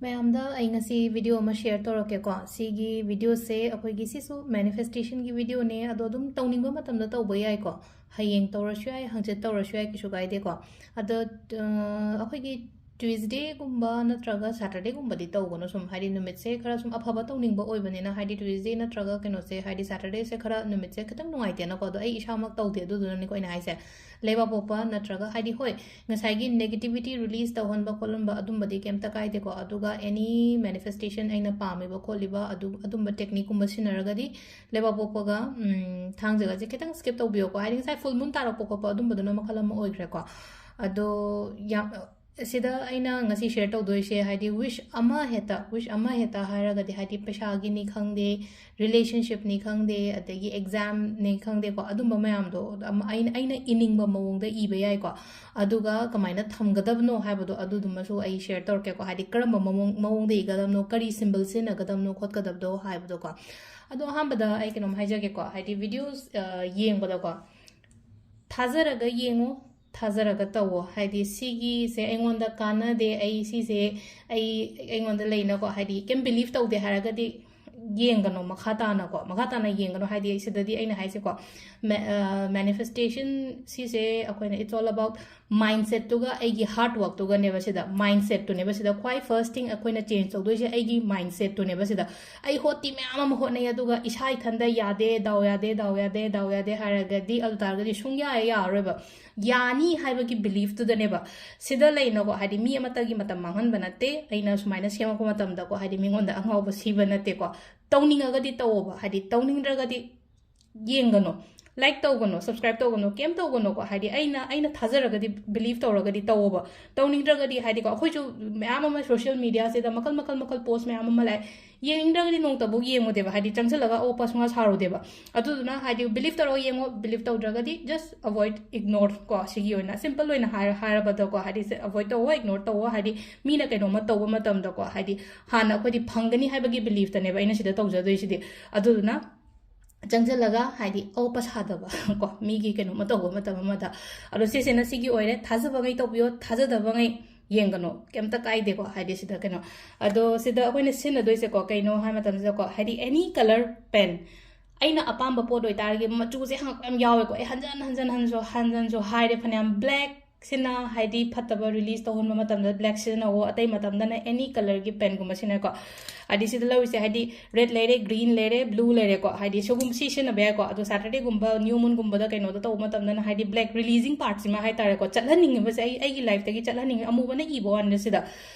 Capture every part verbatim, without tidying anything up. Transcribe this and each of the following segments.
ꯃꯌꯥꯝꯗ ꯑꯩ ꯉꯁꯤ video ꯑꯃ share ꯇꯧꯔꯛꯀꯦꯀꯣ꯫ ꯁꯤꯒꯤ videoꯁꯦ ꯑꯩꯈꯣꯏꯒꯤ, ꯁꯤꯁꯨ manifestationꯒꯤ videoꯅꯦ, ꯑꯗꯣ ꯑꯗꯨꯝ ꯇꯧꯅꯤꯡꯕ ꯃꯇꯝꯗ ꯇꯧꯕ ꯌꯥꯏꯀꯣ꯫ ꯍꯌꯦꯡ ꯇꯧꯔꯁꯨ ꯌꯥꯏ, ꯍꯪꯆꯤꯠ ꯇꯧꯔꯁꯨ ꯌꯥꯏ, ꯀꯩꯁꯨ ꯀꯥꯏꯗꯦꯀꯣ꯫ ꯑꯗꯣ ꯑ, ꯑꯩꯈꯣꯏꯒꯤ Tuesdayꯒꯨꯝꯕ ꯅꯠꯇ꯭ꯔꯒ Saturdayꯒꯨꯝꯕꯗꯤ ꯇꯧꯒꯅꯨ꯫ ꯁꯨꯝ ꯍꯥꯏꯗꯤ ꯅꯨꯃꯤꯠꯁꯦ ꯈꯔ ꯁꯨꯝ ꯑꯐꯕ ꯇꯧꯅꯤꯡꯕ ꯑꯣꯏꯕꯅꯤꯅ, ꯍꯥꯏꯗꯤ Tuesday ꯅꯠꯇ꯭ꯔꯒ ꯀꯩꯅꯣꯁꯦ, ꯍꯥꯏꯗꯤ Saturdayꯁꯦ ꯈꯔ ꯅꯨꯃꯤꯠꯁꯦ ꯈꯤꯇꯪ ꯅꯨꯡꯉꯥꯏꯇꯦꯅꯀꯣ꯫ ꯑꯗꯣ ꯑꯩ ꯏꯁꯥꯃꯛ ꯇꯧꯗꯦ, ꯑꯗꯨꯗꯨꯅꯅꯤꯀꯣ ꯑꯩꯅ ꯍꯥꯏꯁꯦ꯫ ꯂꯩꯕꯥꯛꯄꯣꯛꯄ ꯅꯠꯇ꯭ꯔꯒ, ꯍꯥꯏꯗꯤ, ꯍꯣꯏ, ꯉꯁꯥꯏꯒꯤ negativity release ꯇꯧꯍꯟꯕ ꯈꯣꯠꯍꯟꯕ ꯑꯗꯨꯝꯕꯗꯤ ꯀꯩꯝꯇ ꯀꯥꯏꯗꯦꯀꯣ꯫ ꯑꯗꯨꯒ any manifestation, ꯑꯩꯅ ꯄꯥꯝꯃꯤꯕ ꯈꯣꯠꯂꯤꯕ ꯑꯗꯨ, ꯑꯗꯨꯝꯕ techniqueꯀꯨꯝꯕ ꯁꯤꯖꯤꯟꯅꯔꯒꯗꯤ ꯂꯩꯕꯥꯛꯄꯣꯛꯄꯒ, ꯎꯝ, ꯊꯥꯡꯖꯒꯁꯦ ꯈꯤꯇꯪ skip ꯇꯧꯕꯤꯌꯣꯀꯣ꯫ ꯍꯥꯏꯗꯤ ꯉꯁꯥꯏ full moon ꯇꯥꯔꯛꯄ ꯈꯣꯠꯄ ꯑꯗꯨꯝꯕꯗꯨꯅ ꯃꯈꯜ ꯑꯃ ꯑꯣꯏꯈ꯭ꯔꯦꯀꯣ꯫ ꯑꯗꯣ ꯌꯥꯝ, ꯁꯤꯗ ꯑꯩꯅ ꯉꯁꯤ share ꯇꯧꯗꯣꯏꯁꯦ, ꯍꯥꯏꯗꯤ wish ꯑꯃ ꯍꯦꯛꯇ, wish ꯑꯃ ꯍꯦꯛꯇ ꯍꯥꯏꯔꯒꯗꯤ, ꯍꯥꯏꯗꯤ ꯄꯩꯁꯥꯒꯤꯅꯤ ꯈꯪꯗꯦ, relationshipꯅꯤ ꯈꯪꯗꯦ, ꯑꯗꯒꯤ examꯅꯤ ꯈꯪꯗꯦꯀꯣ, ꯑꯗꯨꯝꯕ ꯃꯌꯥꯝꯗꯣ ꯑꯃ-, ꯑꯩꯅ, ꯑꯩꯅ ꯏꯅꯤꯡꯕ ꯃꯑꯣꯡꯗ ꯏꯕ ꯌꯥꯏꯀꯣ꯫ ꯑꯗꯨꯒ ꯀꯃꯥꯏꯅ ꯊꯝꯒꯗꯕꯅꯣ ꯍꯥꯏꯕꯗꯣ ꯑꯗꯨꯗꯨꯃꯁꯨ ꯑꯩ share ꯇꯧꯔꯛꯀꯦꯀꯣ, ꯍꯥꯏꯗꯤ ꯀꯔꯝꯕ ꯃꯑꯣꯡ-, ꯃꯑꯣꯡꯗ ꯏꯒꯗꯕꯅꯣ, ꯀꯔꯤ symbol ꯁꯤꯖꯤꯟꯅꯒꯗꯕꯅꯣ ꯈꯣꯠꯀꯗꯕꯗꯣ ꯍꯥꯏꯕꯗꯣꯀꯣ꯫ ꯑꯗꯣ ꯑꯍꯥꯟꯕꯗ ꯑꯩ ꯀꯩꯅꯣꯝ ꯍꯥꯏꯖꯒꯦꯀꯣ, ꯍꯥꯏꯗꯤ videos, ꯑ, ꯌꯦꯡꯕꯗꯀꯣ, ꯊꯥꯖꯔꯒ ꯌꯦꯡꯉꯨ, ꯊꯥꯖꯔꯒ ꯇꯧꯋꯣ꯫ ꯍꯥꯏꯗꯤ ꯁꯤꯒꯤꯁꯦ ꯑꯩꯉꯣꯟꯗ ꯀꯥꯟꯅꯗꯦ, ꯑꯩ ꯁꯤꯁꯦ, ꯑꯩ, ꯑꯩꯉꯣꯟꯗ ꯂꯩꯅꯀꯣ, ꯍꯥꯏꯗꯤ ꯀꯩꯝ believe ꯇꯧꯗꯦ ꯍꯥꯏꯔꯒꯗꯤ ꯌꯦꯡꯒꯅꯣ ꯃꯈꯥ ꯇꯥꯅꯀꯣ, ꯃꯈꯥ ꯇꯥꯅ ꯌꯦꯡꯒꯅꯣ꯫ ꯍꯥꯏꯗꯤ ꯁꯤꯗꯗꯤ ꯑꯩꯅ ꯍꯥꯏꯁꯦꯀꯣ, ma-, ꯑ, manifestation ꯁꯤꯁꯦ ꯑꯩꯈꯣꯏꯅ, it's all about mindsetꯇꯨꯒ ꯑꯩꯒꯤ hard workꯇꯨꯒꯅꯦꯕ꯫ ꯁꯤꯗ mindsetꯇꯨꯅꯦꯕ ꯁꯤꯗ ꯈ꯭ꯋꯥꯏ first thing ꯑꯩꯈꯣꯏꯅ change ꯇꯧꯗꯣꯏꯁꯦ, ꯑꯩꯒꯤ mindsetꯇꯨꯅꯦꯕ ꯁꯤꯗ꯫ ꯑꯩ ꯍꯣꯠꯇꯤ ꯃꯌꯥꯝ ꯑꯃ ꯍꯣꯠꯅꯩ, ꯑꯗꯨꯒ ꯏꯁꯥ ꯏꯊꯟꯗ ꯌꯥꯗꯦ, ꯗꯥꯎ ꯌꯥꯗꯦ, ꯗꯥꯎ ꯌꯥꯗꯦ, ꯗꯥꯎ ꯌꯥꯗꯦ ꯍꯥꯏꯔꯒꯗꯤ, ꯑꯗꯨ ꯇꯥꯔꯒꯗꯤ ꯁꯨꯡꯌꯥ ꯍꯦꯛ ꯌꯥꯔꯔꯣꯏꯕ꯫ ꯌꯥꯅꯤ ꯍꯥꯏꯕꯒꯤ beliefꯇꯨꯗꯅꯦꯕ꯫ ꯁꯤꯗ ꯂꯩꯅꯀꯣ, ꯍꯥꯏꯗꯤ ꯃꯤ ꯑꯃꯠꯇꯒꯤ ꯃꯇꯝ ꯃꯥꯡꯍꯟꯕ ꯅꯠꯇꯦ, ꯑꯩꯅ ꯁꯨꯃꯥꯏꯅ ꯁꯦꯝꯃꯛꯄ ꯃꯇꯝꯗꯀꯣ, ꯍꯥꯏꯗꯤ ꯃꯤꯉꯣꯟꯗ ꯑꯉꯥꯎꯕ ꯁꯤꯕ ꯅꯠꯇꯦꯀꯣ꯫ ꯇꯧꯅꯤꯡꯉꯒꯗꯤ ꯇꯧꯋꯣꯕ, ꯍꯥꯏꯗꯤ ꯇꯧꯅꯤꯡꯗ꯭ꯔꯒꯗꯤ ꯌꯦꯡꯒꯅꯣ, like ꯇꯧꯒꯅꯣ, subscribe ꯇꯧꯒꯅꯣ, ꯀꯩꯝ ꯇꯧꯒꯅꯣꯀꯣ꯫ ꯍꯥꯏꯗꯤ ꯑꯩꯅ, ꯑꯩꯅ ꯊꯥꯖꯔꯒꯗꯤ, believe ꯇꯧꯔꯒꯗꯤ ꯇꯧꯋꯣꯕ꯫ ꯇꯧꯅꯤꯡꯗ꯭ꯔꯒꯗꯤ, ꯍꯥꯏꯗꯤꯀꯣ, ꯑꯩꯈꯣꯏꯁꯨ ꯃꯌꯥꯝ ꯑꯃ social mediaꯁꯤꯗ ꯃꯈꯜ, ꯃꯈꯜ, ꯃꯈꯜ post ꯃꯌꯥꯝ ꯑꯃ ꯂꯥꯛꯑꯦ꯫ ꯌꯦꯡꯅꯤꯡꯗ꯭ꯔꯒꯗꯤ ꯅꯣꯡꯇꯕꯨ ꯌꯦꯡꯉꯨꯗꯦꯕ, ꯍꯥꯏꯗꯤ ꯆꯪꯁꯤꯜꯂꯒ ꯑꯣꯄ ꯁꯨꯡꯁꯥ ꯁꯥꯔꯨꯗꯦꯕ꯫ ꯑꯗꯨꯗꯨꯅ ꯍꯥꯏꯗꯤ believe ꯇꯧꯔꯒ ꯌꯦꯡꯉꯣ, believe ꯇꯧꯗ꯭ꯔꯒꯗꯤ just avoid, ignore ꯀꯣ꯫ ꯁꯤꯒꯤ ꯑꯣꯏꯅ simple ꯑꯣꯏꯅ ꯍꯥꯏꯔ-, ꯍꯥꯏꯔꯕꯗꯀꯣ, ꯍꯥꯏꯗꯤ ꯁꯦ avoid ꯇꯧꯋꯣ, ignore ꯇꯧꯋꯣ꯫ ꯍꯥꯏꯗꯤ ꯃꯤꯅ ꯀꯩꯅꯣꯝꯃ ꯇꯧꯕ ꯃꯇꯝꯗꯀꯣ, ꯍꯥꯏꯗꯤ ꯍꯥꯟꯅ ꯑꯩꯈꯣꯏꯗꯤ ꯐꯪꯒꯅꯤ ꯍꯥꯏꯕꯒꯤ beliefꯇꯅꯦꯕ ꯑꯩꯅ ꯁꯤꯗ ꯇꯧꯖꯗꯣꯏꯁꯤꯗꯤ꯫ ꯑꯗꯨꯗꯨꯅ ꯆꯪꯁꯤꯜꯂꯒ ꯍꯥꯏꯗꯤ ꯑꯣꯄ ꯁꯥꯗꯕ ꯀꯣ, ꯃꯤꯒꯤ ꯀꯩꯅꯣꯝꯃ ꯇꯧꯕ ꯃꯇꯝ ꯑꯃꯗ꯫ ꯑꯗꯣ ꯁꯤꯁꯤꯅ ꯁꯤꯒꯤ ꯑꯣꯏꯔꯦ꯫ ꯊꯥꯖꯕꯉꯩ ꯇꯧꯕꯤꯌꯣ, ꯊꯥꯖꯗꯕꯉꯩ ꯌꯦꯡꯒꯅꯣ, ꯀꯩꯝꯇ ꯀꯥꯏꯗꯦꯀꯣ꯫ ꯍꯥꯏꯗꯤ ꯁꯤꯗ ꯀꯩꯅꯣ, ꯑꯗꯣ ꯁꯤꯗ ꯑꯩꯈꯣꯏꯅ ꯁꯤꯖꯤꯟꯅꯗꯣꯏꯁꯦꯀꯣ, ꯀꯩꯅꯣ ꯍꯥꯏ ꯃꯇꯝꯁꯤꯗꯀꯣ, ꯍꯥꯏꯗꯤ any color pen, ꯑꯩꯅ ꯑꯄꯥꯝꯕ ꯄꯣꯠ ꯑꯣꯏꯇꯥꯔꯒꯗꯤ, ꯃꯆꯨꯁꯦ ꯍꯪꯉꯛꯄ ꯌꯥꯝ ꯌꯥꯎꯋꯦꯀꯣ꯫ ꯑꯩ ꯍꯟꯖꯟ ꯍꯟꯖꯟ ꯍꯟꯖꯟ ꯍꯟꯖꯟꯁꯨ ꯍꯥꯏꯔꯦ ꯐꯅꯌꯥꯝ, black ꯁꯤꯅ ꯍꯥꯏꯗꯤ ꯐꯠꯇꯕ release ꯇꯧꯍꯟꯕ ꯃꯇꯝꯗ black ꯁꯤꯖꯤꯟꯅꯧꯋꯣ, ꯑꯇꯩ ꯃꯇꯝꯗꯅ any colorꯒꯤ penꯒꯨꯝꯕ ꯁꯤꯖꯤꯟꯅꯀꯣ꯫ ꯍꯥꯏꯗꯤ ꯁꯤꯗ ꯂꯧꯔꯤꯁꯦ ꯍꯥꯏꯗꯤ red ꯂꯩꯔꯦ, green ꯂꯩꯔꯦ, blue ꯂꯩꯔꯦꯀꯣ꯫ ꯍꯥꯏꯗꯤ ꯁꯤꯒꯨꯝꯕ ꯁꯤ ꯁꯤꯖꯤꯟꯅꯕ ꯌꯥꯏꯀꯣ꯫ ꯑꯗꯣ Saturdayꯒꯨꯝꯕ, new moonꯒꯨꯝꯕꯗ ꯀꯩꯅꯣꯗ ꯇꯧꯕ ꯃꯇꯝꯗꯅ ꯍꯥꯏꯗꯤ black releasing partꯁꯤꯃ ꯍꯥꯏꯇꯥꯔꯦꯀꯣ, ꯆꯠꯍꯟꯅꯤꯡꯉꯤꯕꯁꯦ, ꯑꯩ ꯑꯩꯒꯤ lifeꯇꯒꯤ ꯆꯠꯍꯟꯅꯤꯡꯉꯤ꯫ ꯑꯃꯨꯕꯅ ꯏꯕ ꯋꯥꯅꯤꯗ ꯁꯤꯗ꯫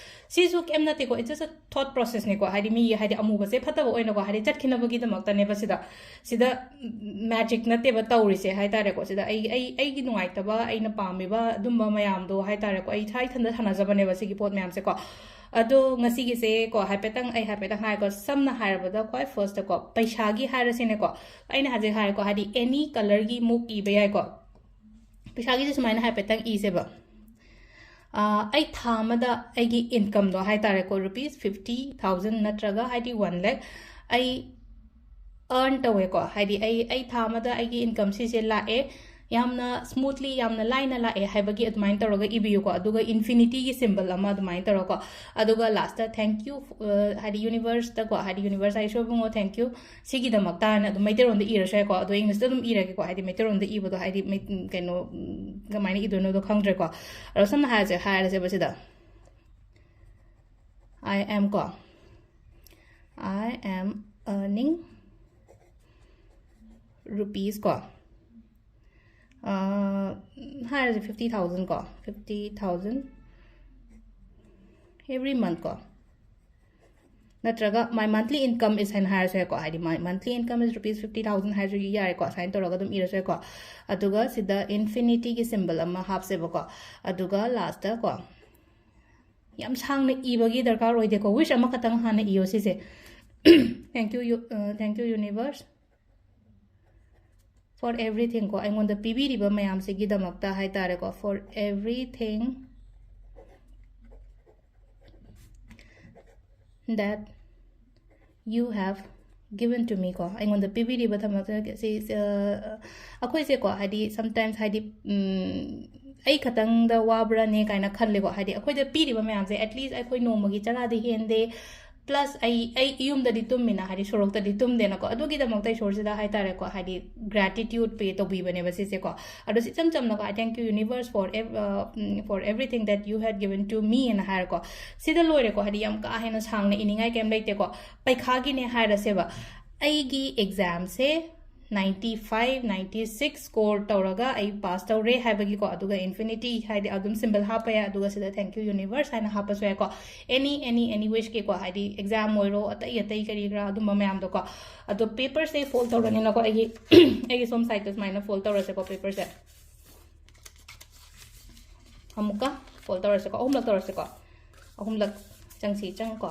ꯁꯤꯁꯨ ꯀꯩꯝ ꯅꯠꯇꯦꯀꯣ, it's just a thought processꯅꯦꯀꯣ꯫ ꯍꯥꯏꯗꯤ ꯃꯤ ꯍꯥꯏꯗꯤ ꯑꯃꯨꯕꯁꯦ ꯐꯠꯇꯕ ꯑꯣꯏꯅꯀꯣ, ꯍꯥꯏꯗꯤ ꯆꯠꯈꯤꯅꯕꯒꯤꯗꯃꯛꯇꯅꯦꯕ ꯁꯤꯗ꯫ ꯁꯤꯗ magic ꯅꯠꯇꯦꯕ ꯇꯧꯔꯤꯁꯦ ꯍꯥꯏꯇꯥꯔꯦꯀꯣ꯫ ꯁꯤꯗ ꯑꯩ ꯑꯩ ꯑꯩꯒꯤ ꯅꯨꯡꯉꯥꯏꯇꯕ, ꯑꯩꯅ ꯄꯥꯝꯃꯤꯕ ꯑꯗꯨꯝꯕ ꯃꯌꯥꯝꯗꯣ ꯍꯥꯏꯇꯥꯔꯦꯀꯣ, ꯑꯩ ꯏꯁꯥ ꯏꯊꯟꯗ ꯁꯥꯟꯅꯖꯕꯅꯦꯕ ꯁꯤꯒꯤ ꯄꯣꯠ ꯃꯌꯥꯝꯁꯦꯀꯣ꯫ ꯑꯗꯣ ꯉꯁꯤꯒꯤꯁꯦꯀꯣ, ꯍꯥꯏꯐꯦꯠꯇꯪ ꯑꯩ ꯍꯥꯏꯐꯦꯠꯇꯪ ꯍꯥꯏꯔꯦꯀꯣ, ꯁꯝꯅ ꯍꯥꯏꯔꯕꯗ ꯈ꯭ꯋꯥꯏ firstꯇꯀꯣ, ꯄꯩꯁꯥꯒꯤ ꯍꯥꯏꯔꯁꯤꯅꯦꯀꯣ꯫ ꯑꯩꯅ ꯍꯧꯖꯤꯛ ꯍꯥꯏꯔꯦꯀꯣ, ꯍꯥꯏꯗꯤ any colorꯒꯤ ꯃꯨꯛ ꯏꯕ ꯌꯥꯏꯀꯣ꯫ ꯄꯩꯁꯥꯒꯤꯁꯦ ꯁꯨꯃꯥꯏꯅ ꯍꯥꯏꯐꯦꯠꯇꯪ ꯏꯁꯦꯕ꯫ ꯑꯥ, ꯑꯩ ꯊꯥ ꯑꯃꯗ ꯑꯩꯒꯤ incomeꯗꯣ ꯍꯥꯏꯇꯥꯔꯦꯀꯣ, rupees fifty thousand ꯅꯠꯇ꯭ꯔꯒ ꯍꯥꯏꯗꯤ one lakh ꯑꯩ earn ꯇꯧꯋꯦꯀꯣ꯫ ꯍꯥꯏꯗꯤ ꯑꯩ ꯑꯩ ꯊꯥ ꯑꯃꯗ ꯑꯩꯒꯤ income ꯁꯤꯁꯦ ꯂꯥꯛꯑꯦ, ꯌꯥꯝꯅ smoothly, ꯌꯥꯝꯅ ꯂꯥꯏꯅ ꯂꯥꯛꯑꯦ ꯍꯥꯏꯕꯒꯤ ꯑꯗꯨꯃꯥꯏꯅ ꯇꯧꯔꯒ ꯏꯕꯤꯌꯨꯀꯣ꯫ ꯑꯗꯨꯒ infinityꯒꯤ symbol ꯑꯃ ꯑꯗꯨꯃꯥꯏꯅ ꯇꯧꯔꯒꯀꯣ꯫ ꯑꯗꯨꯒ lastꯇ thank you, ꯑ, ꯍꯥꯏꯗꯤ universeꯇꯀꯣ, ꯍꯥꯏꯗꯤ universe, ꯏꯁꯣꯔ ꯏꯕꯨꯡꯉꯣ, thank you, ꯁꯤꯒꯤꯗꯃꯛꯇ ꯍꯥꯏꯅ ꯑꯗꯨꯝ ꯃꯩꯇꯩꯔꯣꯟꯗ ꯏꯔꯁꯨ ꯌꯥꯏꯀꯣ꯫ ꯑꯗꯣ Englishꯇ ꯑꯗꯨꯝ ꯏꯔꯒꯦꯀꯣ, ꯍꯥꯏꯗꯤ ꯃꯩꯇꯩꯔꯣꯟꯗ ꯏꯕꯗꯣ ꯍꯥꯏꯗꯤ ꯃꯩ-, ꯀꯩꯅꯣ, ꯎꯝ, ꯀꯃꯥꯏꯅ ꯏꯗꯣꯏꯅꯣꯗꯣ ꯈꯪꯗ꯭ꯔꯦꯀꯣ꯫ ꯑꯗꯣ ꯁꯝꯅ ꯍꯥꯏꯔꯁꯦ, ꯍꯥꯏꯔꯁꯦꯕ ꯁꯤꯗ꯫ I am ꯀꯣ, I am earning rupees ꯀꯣ, ꯑ, ꯍꯥꯏꯔꯁꯦ fifty thousand ꯀꯣ, fifty thousand every month ꯀꯣ꯫ ꯅꯠꯇ꯭ꯔꯒ my monthly income is ꯍꯥꯏꯅ ꯍꯥꯏꯔꯁꯨ ꯌꯥꯏꯀꯣ, ꯍꯥꯏꯗꯤ my monthly income is rupees fifty thousand ꯍꯥꯏꯔꯁꯨ ꯌꯥꯔꯦꯀꯣ, ꯁꯨꯃꯥꯏꯅ ꯇꯧꯔꯒ ꯑꯗꯨꯝ ꯏꯔꯁꯨ ꯌꯥꯏꯀꯣ꯫ ꯑꯗꯨꯒ ꯁꯤꯗ infinityꯒꯤ symbol ꯑꯃ ꯍꯥꯞꯁꯦꯕꯀꯣ꯫ ꯑꯗꯨꯒ lastꯇꯀꯣ, ꯌꯥꯝ ꯁꯥꯡꯅ ꯏꯕꯒꯤ ꯗꯔꯀꯥꯔ ꯑꯣꯏꯗꯦꯀꯣ, wish ꯑꯃꯈꯛꯇꯪ ꯍꯥꯟꯅ ꯏꯌꯣ ꯁꯤꯁꯦ꯫ Thank you, you, uh, thank you universe for everything ꯀꯣ, ꯑꯩꯉꯣꯟꯗ ꯄꯤꯕꯤꯔꯤꯕ ꯃꯌꯥꯝꯁꯤꯒꯤꯗꯃꯛꯇ ꯍꯥꯏꯇꯥꯔꯦꯀꯣ, for everything that you have given to me ꯀꯣ, ꯑꯩꯉꯣꯟꯗ ꯄꯤꯕꯤꯔꯤꯕ ꯊꯝꯃꯛꯇ ꯁꯤ, ꯑ, ꯑꯩꯈꯣꯏꯁꯦꯀꯣ, ꯍꯥꯏꯗꯤ sometimes ꯍꯥꯏꯗꯤ, ꯎꯝ, ꯑꯩ ꯈꯛꯇꯪꯗ ꯋꯥꯕ꯭ꯔꯥꯅꯦ ꯀꯥꯏꯅ ꯈꯜꯂꯦꯀꯣ꯫ ꯍꯥꯏꯗꯤ ꯑꯩꯈꯣꯏꯗ ꯄꯤꯔꯤꯕ ꯃꯌꯥꯝꯁꯦ, at least ꯑꯩꯈꯣꯏ ꯅꯣꯡꯃꯒꯤ ꯆꯔꯥꯗꯤ ꯍꯦꯟꯗꯦ, plus ꯑꯩ ꯑꯩ ꯌꯨꯝꯗꯗꯤ ꯇꯨꯝꯃꯤꯅ, ꯍꯥꯏꯗꯤ ꯁꯣꯔꯣꯛꯇꯗꯤ ꯇꯨꯝꯗꯦꯅꯀꯣ꯫ ꯑꯗꯨꯒꯤꯗꯃꯛꯇ ꯏꯁꯣꯔꯁꯤꯗ ꯍꯥꯏ ꯇꯥꯔꯦꯀꯣ, ꯍꯥꯏꯗꯤ gratitude pay ꯇꯧꯕꯤꯕꯅꯦꯕ ꯁꯤꯁꯦꯀꯣ꯫ ꯑꯗꯣ ꯁꯤ ꯏꯆꯝ ꯆꯝꯅꯀꯣ, "I thank you universe for ev- uh, mm, for everything that you had given to me" ꯑꯅ ꯍꯥꯏꯔꯦꯀꯣ꯫ ꯁꯤꯗ ꯂꯣꯏꯔꯦꯀꯣ꯫ ꯍꯥꯏꯗꯤ ꯌꯥꯝ ꯀꯥ ꯍꯦꯟꯅ ꯁꯥꯡꯅ ꯏꯅꯤꯡꯉꯥꯏ ꯀꯩꯝ ꯂꯩꯇꯦꯀꯣ꯫ ꯄꯩꯈꯥꯒꯤꯅꯦ ꯍꯥꯏꯔꯁꯦꯕ, ꯑꯩꯒꯤ examꯁꯦ ninety five, ninety six score ꯇꯧꯔꯒ ꯑꯩ pass ꯇꯧꯔꯦ ꯍꯥꯏꯕꯒꯤꯀꯣ꯫ ꯑꯗꯨꯒ infinity ꯍꯥꯏꯗꯤ ꯑꯗꯨꯝ symbol ꯍꯥꯞꯄ ꯌꯥꯏ, ꯑꯗꯨꯒ ꯁꯤꯗ "Thank you universe" ꯍꯥꯏꯅ ꯍꯥꯞꯄꯁꯨ ꯌꯥꯏꯀꯣ꯫ Any any any wishꯀꯤꯀꯣ, ꯍꯥꯏꯗꯤ exam ꯑꯣꯏꯔꯣ, ꯑꯇꯩ ꯑꯇꯩ ꯀꯔꯤ ꯀꯔꯥ ꯑꯗꯨꯝꯕ ꯃꯌꯥꯝꯗꯣꯀꯣ꯫ ꯑꯗꯣ paperꯁꯦ fold ꯇꯧꯔꯅꯤꯅꯀꯣ꯫ ꯑꯩꯒꯤ ꯑꯩꯒꯤ ꯁꯣꯝ sideꯇ ꯁꯨꯃꯥꯏꯅ fold ꯇꯧꯔꯁꯦꯀꯣ paperꯁꯦ꯫ ꯑꯃꯨꯛꯀ fold ꯇꯧꯔꯁꯦꯀꯣ, ꯑꯍꯨꯝꯂꯛ ꯇꯧꯔꯁꯦꯀꯣ꯫ ꯑꯍꯨꯝꯂꯛ ꯆꯪꯁꯤ, ꯆꯪꯉꯨꯀꯣ꯫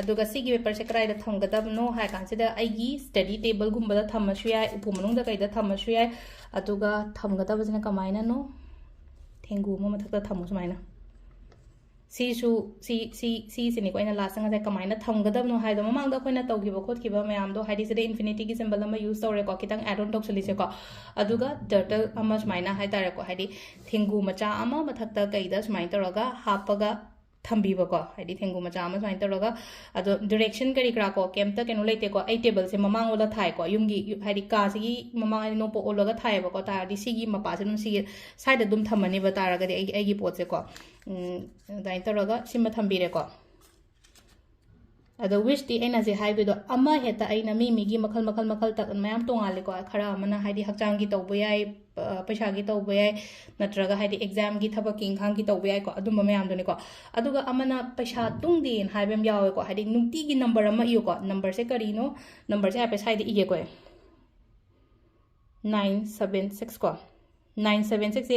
ꯑꯗꯨꯒ ꯁꯤꯒꯤ paperꯁꯦ ꯀꯗꯥꯏꯗ ꯊꯝꯒꯗꯕꯅꯣ ꯍꯥꯏ ꯀꯥꯟꯁꯤꯗ, ꯑꯩꯒꯤ study tableꯒꯨꯝꯕꯗ ꯊꯝꯃꯁꯨ ꯌꯥꯏ, ꯎꯄꯨ ꯃꯅꯨꯡꯗ ꯀꯩꯗ ꯊꯝꯃꯁꯨ ꯌꯥꯏ꯫ ꯑꯗꯨꯒ ꯊꯝꯒꯗꯕꯁꯤꯅ ꯀꯃꯥꯏꯅꯅꯣ? ꯊꯦꯡꯒꯨ ꯑꯃ ꯃꯊꯛꯇ ꯊꯝꯃꯨ ꯁꯨꯃꯥꯏꯅ꯫ ꯁꯤꯁꯨ, ꯁꯤ, ꯁꯤ, ꯁꯤꯁꯤꯅꯤꯀꯣ ꯑꯩꯅ lastꯇ ꯉꯁꯥꯏ ꯀꯃꯥꯏꯅ ꯊꯝꯒꯗꯕꯅꯣ ꯍꯥꯏꯗꯣ, ꯃꯃꯥꯡꯗ ꯑꯩꯈꯣꯏꯅ ꯇꯧꯈꯤꯕ ꯈꯣꯠꯈꯤꯕ ꯃꯌꯥꯝꯗꯣ, ꯍꯥꯏꯗꯤ ꯁꯤꯗ infinityꯒꯤ symbol ꯑꯃ use ꯇꯧꯔꯦꯀꯣ, ꯈꯤꯇꯪ add on ꯇꯧꯁꯜꯂꯤꯁꯦꯀꯣ꯫ ꯑꯗꯨꯒ turtle ꯑꯃ ꯁꯨꯃꯥꯏꯅ ꯍꯥꯏ ꯇꯥꯔꯦꯀꯣ, ꯍꯥꯏꯗꯤ ꯊꯦꯡꯒꯨ ꯃꯆꯥ ꯑꯃ ꯃꯊꯛꯇ ꯀꯩꯗ ꯁꯨꯃꯥꯏꯅ ꯇꯧꯔꯒ ꯍꯥꯞꯄꯒ ꯊꯝꯕꯤꯕꯀꯣ, ꯍꯥꯏꯗꯤ ꯊꯦꯡꯒꯨ ꯃꯆꯥ ꯑꯃ ꯁꯨꯃꯥꯏꯅ ꯇꯧꯔꯒ꯫ ꯑꯗꯣ direction ꯀꯔꯤ ꯀꯔꯥ ꯀꯣ, ꯀꯩꯝꯇ ꯀꯩꯅꯣ ꯂꯩꯇꯦꯀꯣ꯫ ꯑꯩ tableꯁꯦ ꯃꯃꯥꯡ ꯑꯣꯜꯂ ꯊꯥꯏꯀꯣ, ꯌꯨꯝꯒꯤ, ꯌꯨ-, ꯍꯥꯏꯗꯤ ꯀꯥꯁꯤꯒꯤ ꯃꯃꯥꯡ ꯍꯥꯏꯗꯤ ꯅꯣꯡꯄꯣꯛ ꯑꯣꯜꯂꯒ ꯊꯥꯏꯌꯦꯕꯀꯣ꯫ ꯇꯥꯔꯗꯤ ꯁꯤꯒꯤ ꯃꯄꯥꯁꯦ ꯑꯗꯨꯝ ꯁꯤꯒꯤ sideꯇ ꯑꯗꯨꯝ ꯊꯝꯃꯅꯦꯕ ꯇꯥꯔꯒꯗꯤ ꯑꯩꯒꯤ, ꯑꯩꯒꯤ ꯄꯣꯠꯁꯦꯀꯣ꯫ ꯎꯝ, ꯑꯗꯨꯃꯥꯏꯅ ꯇꯧꯔꯒ ꯁꯤꯃ ꯊꯝꯕꯤꯔꯦꯀꯣ꯫ ꯑꯗꯣ wishꯇꯤ ꯑꯩꯅ ꯍꯧꯖꯤꯛ ꯍꯥꯏꯕꯗꯣ ꯑꯃ ꯍꯦꯛꯇ, ꯑꯩꯅ ꯃꯤ ꯃꯤꯒꯤ ꯃꯈꯜ ꯃꯈꯜ ꯃꯈꯜ ꯇ-, ꯃꯌꯥꯝ ꯇꯣꯡꯉꯥꯜꯂꯦꯀꯣ꯫ ꯈꯔ ꯑꯃꯅ ꯍꯥꯏꯗꯤ ꯍꯛꯆꯥꯡꯒꯤ ꯇꯧꯕ ꯌꯥꯏ, ꯑ, ꯄꯩꯁꯥꯒꯤ ꯇꯧꯕ ꯌꯥꯏ, ꯅꯠꯇ꯭ꯔꯒ ꯍꯥꯏꯗꯤ examꯒꯤ ꯊꯕꯛꯀꯤ ꯏꯪꯈꯥꯡꯒꯤ ꯇꯧꯕ ꯌꯥꯏꯀꯣ, ꯑꯗꯨꯝꯕ ꯃꯌꯥꯝꯗꯨꯅꯤꯀꯣ꯫ ꯑꯗꯨꯒ ꯑꯃꯅ ꯄꯩꯁꯥ ꯇꯨꯡꯗꯦꯅ ꯍꯥꯏꯕ ꯑꯃ ꯌꯥꯎꯋꯦꯀꯣ, ꯍꯥꯏꯗꯤ ꯅꯨꯡꯇꯤꯒꯤ number ꯑꯃ ꯏꯌꯨꯀꯣ꯫ Numberꯁꯦ ꯀꯔꯤꯅꯣ? Numberꯁꯦ ꯍꯥꯏꯐꯦꯠ slideꯇ ꯏꯒꯦꯀꯣ ꯑꯩ꯫ Nine seven six ꯀꯣ, nine seven sixꯁꯦ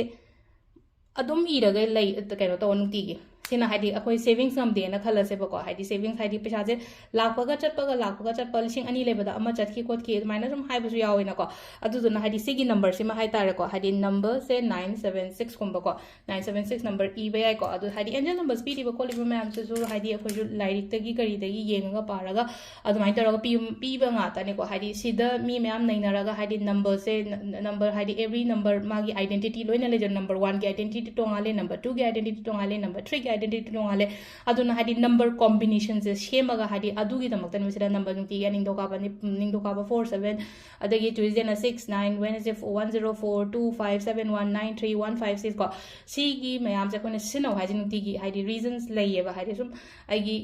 ꯑꯗꯨꯝ ꯏꯔꯒ ꯂꯩ, ꯀꯩꯅꯣ ꯇꯧ ꯅꯨꯡꯇꯤꯒꯤ꯫ ꯁꯤꯅ ꯍꯥꯏꯗꯤ ꯑꯩꯈꯣꯏ ꯁꯦꯚꯤꯡꯁ ꯉꯝꯗꯦꯅ ꯈꯜꯂꯁꯦꯕꯀꯣ, ꯍꯥꯏꯗꯤ ꯁꯦꯚꯤꯡꯁ ꯍꯥꯏꯗꯤ ꯄꯩꯁꯥꯁꯦ ꯂꯥꯛꯄꯒ ꯆꯠꯄꯒ, ꯂꯥꯛꯄꯒ ꯆꯠꯄ, ꯂꯤꯁꯤꯡ ꯑꯅꯤ ꯂꯩꯕꯗ ꯑꯃ ꯆꯠꯈꯤ ꯈꯣꯠꯈꯤ ꯑꯗꯨꯃꯥꯏꯅ ꯁꯨꯝ ꯍꯥꯏꯕꯁꯨ ꯌꯥꯎꯋꯦꯅꯀꯣ꯫ ꯑꯗꯨꯗꯨꯅ ꯍꯥꯏꯗꯤ ꯁꯤꯒꯤ ꯅꯝꯕꯔꯁꯤꯃ ꯍꯥꯏꯇꯥꯔꯦꯀꯣ, ꯍꯥꯏꯗꯤ ꯅꯝꯕꯔꯁꯦ ꯅꯥꯏꯟ ꯁꯕꯦꯟ ꯁꯤꯛꯁꯀꯨꯝꯕꯀꯣ, ꯅꯥꯏꯟ ꯁꯕꯦꯟ ꯁꯤꯛꯁ ꯅꯝꯕꯔ ꯏꯕ ꯌꯥꯏꯀꯣ꯫ ꯑꯗꯨ ꯍꯥꯏꯗꯤ ꯑꯦꯟꯖꯦꯜ ꯅꯝꯕꯔꯁ ꯄꯤꯔꯤꯕ ꯈꯣꯠꯂꯤꯕ ꯃꯌꯥꯝꯁꯤꯁꯨ ꯍꯥꯏꯗꯤ ꯑꯩꯈꯣꯏꯁꯨ ꯂꯥꯏꯔꯤꯛꯇꯒꯤ ꯀꯔꯤꯗꯒꯤ ꯌꯦꯡꯉꯒ ꯄꯥꯔꯒ ꯑꯗꯨꯃꯥꯏꯅ ꯇꯧꯔꯒ ꯄꯤ-, ꯄꯤꯕ ꯉꯥꯛꯇꯅꯤꯀꯣ꯫ ꯍꯥꯏꯗꯤ ꯁꯤꯗ ꯃꯤ ꯃꯌꯥꯝ ꯅꯩꯅꯔꯒ ꯍꯥꯏꯗꯤ ꯅꯝꯕꯔꯁꯦ, ꯅ-, ꯅꯝꯕꯔ ꯍꯥꯏꯗꯤ every number ꯃꯥꯒꯤ identity ꯂꯣꯏꯅ ꯂꯩꯖꯩ꯫ ꯅꯝꯕꯔ ꯋꯥꯟꯒꯤ identity ꯇꯣꯉꯥꯜꯂꯦ, ꯅꯝꯕꯔ ꯇꯨꯒꯤ identity ꯇꯣꯉꯥꯜꯂꯦ, ꯅꯝꯕꯔ ꯊ꯭ꯔꯤꯒꯤ identity ꯇꯣꯉꯥꯜꯂꯦ꯫ ꯑꯗꯨꯅ ꯍꯥꯏꯗꯤ ꯅꯝꯕꯔ ꯀꯣꯝꯕꯤꯅꯦꯁꯟꯁꯦ ꯁꯦꯝꯃꯒ ꯍꯥꯏꯗꯤ ꯑꯗꯨꯒꯤꯗꯃꯛꯇꯅꯦꯕ ꯁꯤꯗ ꯅꯝꯕꯔ ꯅꯨꯡꯇꯤꯒꯤ ꯅꯤꯡꯊꯧꯀꯥꯕ ꯅꯤꯞ-, ꯅꯤꯡꯊꯧꯀꯥꯕ ꯐꯣꯔ ꯁꯕꯦꯟ, ꯑꯗꯒꯤ ꯇ꯭ꯌꯨꯁꯗꯦꯅ ꯁꯤꯛꯁ ꯅꯥꯏꯟ, ꯋꯦꯅꯁꯗꯦ one zero four two five seven one nine three one five six ꯀꯣ꯫ ꯁꯤꯒꯤ ꯃꯌꯥꯝꯁꯦ ꯑꯩꯈꯣꯏꯅ ꯁꯤꯖꯤꯟꯅꯧ ꯍꯥꯏꯁꯦ ꯅꯨꯡꯇꯤꯒꯤ ꯍꯥꯏꯗꯤ ꯔꯤꯖꯟꯁ ꯂꯩꯌꯦꯕ, ꯍꯥꯏꯗꯤ ꯁꯨꯝ ꯑꯩꯒꯤ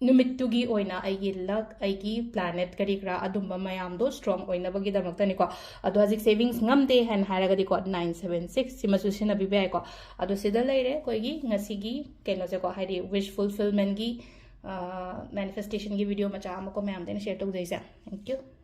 ꯅꯨꯃꯤꯠꯇꯨꯒꯤ ꯑꯣꯏꯅ ꯑꯩꯒꯤ ꯂꯛ, ꯑꯩꯒꯤ ꯄ꯭ꯂꯥꯅꯦꯠ ꯀꯔꯤ ꯀꯔꯥ ꯑꯗꯨꯝꯕ ꯃꯌꯥꯝꯗꯣ ꯁ꯭ꯇ꯭ꯔꯣꯡ ꯑꯣꯏꯅꯕꯒꯤꯗꯃꯛꯇꯅꯤꯀꯣ꯫ ꯑꯗꯣ ꯍꯧꯖꯤꯛ ꯁꯦꯚꯤꯡꯁ ꯉꯝꯗꯦ ꯍꯥꯏꯅ ꯍꯥꯏꯔꯒꯗꯤꯀꯣ, ꯅꯥꯏꯟ ꯁꯕꯦꯟ ꯁꯤꯛꯁ ꯁꯤꯃꯁꯨ ꯁꯤꯖꯤꯟꯅꯕꯤꯕ ꯌꯥꯏꯀꯣ꯫ ꯑꯗꯣ ꯁꯤꯗ ꯂꯩꯔꯦ ꯑꯩꯈꯣꯏꯒꯤ ꯉꯁꯤꯒꯤ ꯀꯩꯅꯣꯁꯦꯀꯣ, ꯍꯥꯏꯗꯤ ꯋꯤꯁ ꯐꯨꯜꯐꯤꯜꯃꯦꯟꯒꯤ, ꯃꯦꯅꯤꯐꯦꯁꯇꯦꯁꯟꯒꯤ ꯚꯤꯗꯤꯑꯣ ꯃꯆꯥ ꯑꯃꯀꯣ ꯃꯌꯥꯝꯗ ꯑꯩꯅ ꯁꯤꯌꯔ ꯇꯧꯖꯩꯁꯦ꯫ Thank you.